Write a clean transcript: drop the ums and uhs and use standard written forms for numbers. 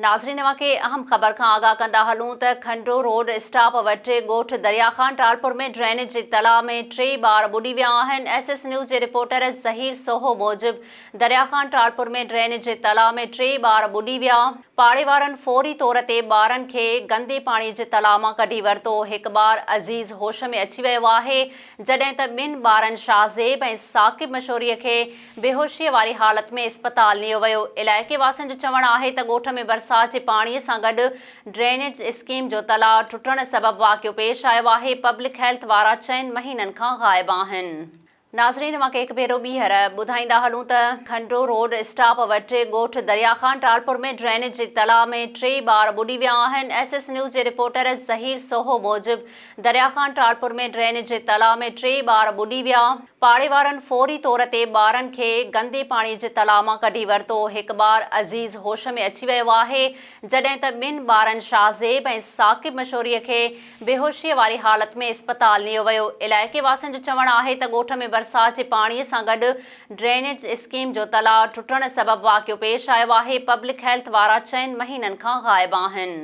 ناظرين اوهان کي اهم خبر کان آگاهه ڪندا هلون ته کنڊو روڊ اسٽاپ وٽ ڳوٺ دريا خان ٽالپور ۾ ڊرينيج جي تلاء ۾ ٽي ٻار ٻڏي ويا آهن، ايس ايس نيوز جي رپورٽر ظهير سوهو موجب دريا خان ٽالپور ۾ ڊرينيج جي تلاء ۾ ٽي ٻار ٻڏي ويا، پاڙي وارن فوري طور تي ٻارن کي گندي پاڻي جي تلاء مان ڪڍي ورتو، هڪ ٻار عزيز هوش ۾ اچي ويو آهي، جڏهن ته ٻن ٻارن شاهزيب ۽ ثاقب مشوري کي بيهوشيء واري حالت ۾ اسپتال نيو ويو. علائقي واسين جو چوڻ آهي ته ڳوٺ ۾ برسات جي پاڻي سان گڏ ڊرينيج اسڪيم جو تلاء ٽٽڻ سبب واقعو پيش آيو آهي، پبلڪ هيلٿ وارا چئن مهينن کان غائب آهن. ناظرين اوهان کي هڪ ڀيرو ٻيهر ٻڌائيندا هلون ته کنڊو روڊ اسٽاپ وٽ ڳوٺ دريا خان ٽالپور ۾ ڊرينيج جي تلاء ۾ ٽي ٻار ٻڏي ويا آهن، ايس ايس نيوز جي رپورٽر ظهير سوهو موجب دريا خان ٽالپور ۾ ڊرينيج جي تلاء ۾ ٽي ٻار ٻڏي ويا. پاڙي وارن فوري طور تي ٻارن کي گندي پاڻي جي تلاء مان ڪڍي ورتو. هڪ ٻار عزيز هوش ۾ اچي ويو آهي، جڏهن ته ٻن ٻارن شاهزيب ۽ ثاقب مشوري کي بيهوشيء واري حالت ۾ اسپتال نيو ويو. علائقي واسين جو چوڻ آهي ته ڳوٺ ۾ برسات جي پاڻي سان گڏ ڊرينيج اسڪيم جو تلاء ٽٽڻ سبب واقعو پيش آيو آهي، پبلڪ هيلٿ وارا چئن مهينن کان غائب آهن.